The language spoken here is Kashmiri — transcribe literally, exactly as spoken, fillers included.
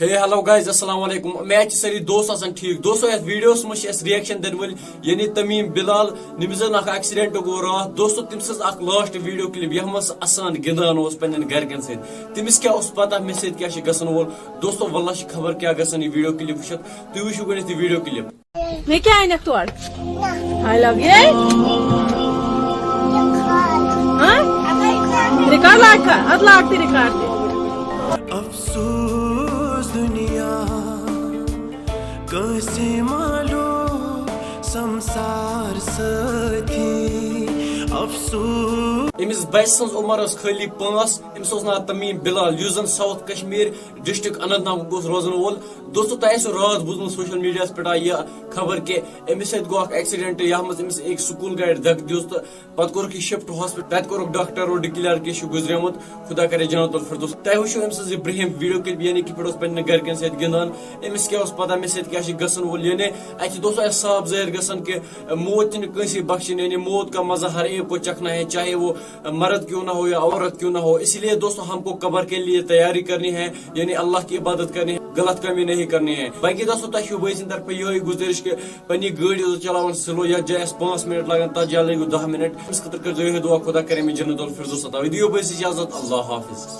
Hey, hello guys, السلام علیکم۔ امید چھِ سٲری دوست آسان ٹھیٖک۔ دوستو، یتھ ویڈیوس منٛز چھِ اَسہِ reaction دِنہٕ وٲلۍ، یعنی تمیم بلال، ییٚمِس زن اکھ accident گوٚو راتھ۔ دوستو، تٔمۍ سٕنٛز اکھ last video clip، یتھ منٛز سُہ اسان گِنٛدان اوس پننٮ۪ن گرِکٮ۪ن سۭتۍ۔ تٔمِس کیٛاہ اوس پتہ مےٚ سۭتۍ کیٛاہ چھِ گژھن وول؟ دوستو، واللہ چھِ خبر کیٛاہ گژھان یہِ video clip وٕچھِتھ۔ تُہۍ وٕچھِو گۄڈٕنٮ۪تھ یہِ video clip۔ مےٚ کیٛاہ أنِکھ تورٕ؟ I love you۔ ہاں؟ Record لاگکھا؟ ادٕ لاگ تہِ record تہِ۔ افسوس دنیا کٲنٛسہِ ما لوٗ سمسار سٲتھی۔ افسوس۔ أمِس بچہِ سٕنٛز عمر ٲس خٲلی پانٛژھ۔ أمِس اوس ناو تمیم بلال، یُس زن ساؤتھ کشمیر، ڈسٹرکٹ اننت ناگُک اوس روزن وول۔ دوستو، تۄہہِ آسیو راتھ بوٗزمُت social mediaہس پٮ۪ٹھ آیہِ یہِ خبر کہِ أمِس سۭتۍ گوٚو اکھ accident، یتھ منٛز أمِس أکۍ سکوٗل گاڑِ دکہٕ دِژ تہٕ پتہٕ کوٚرُکھ یہِ shift hospital۔ تتہِ کوٚرُکھ ڈاکٹرو declare کہِ یہِ چھُ گُزریومُت، خدا کرے جنت الفردوس۔ تۄہہِ وٕچھِو أمۍ سٕنٛز یہِ برٛہم video clip، یعنی کِتھ پٲٹھۍ اوس پننٮ۪ن گرِکٮ۪ن سۭتۍ گِنٛدان۔ أمِس کیٛاہ اوس پتہ مےٚ سۭتۍ کیٛاہ چھِ گژھن وول؟ یعنی اتہِ چھِ دوستو اَسہِ صاف ظٲہِر گژھان کہِ موت چھِنہٕ کٲنٛسی بخشِنۍ، یعنی موت کا مزہ ہر ایک کو چکھنا ہے، چاہے وہ مرد کیوں نہ ہو یا عورت کیوں نہ ہو۔ اسی لیے دوستو، ہم کو قبر کے لیے تیاری کرنی ہے، یعنی اللہ کی عبادت کرنی ہے، غلط کامی نہیں کرنی ہے۔ باقی دوستو، تۄہہِ چھُو بٲے سٕنٛدِ طرفہٕ یِہوٚے گُزٲرِش کہِ پننہِ گٲڑۍ ٲسۍزیو چلاوان slow، یتھ جایہِ اَسہِ پانٛژھ منٹ لگان، تتھ جایہِ لٔگِو دَہ منٹ۔ أمِس خٲطرٕ کٔرۍزیو یِہوٚے دعا، خدا کرے مےٚ جنت الفردوس عطا۔ وۄنۍ دِیِو بٲے سٕے اجازت، اللہ حافظ۔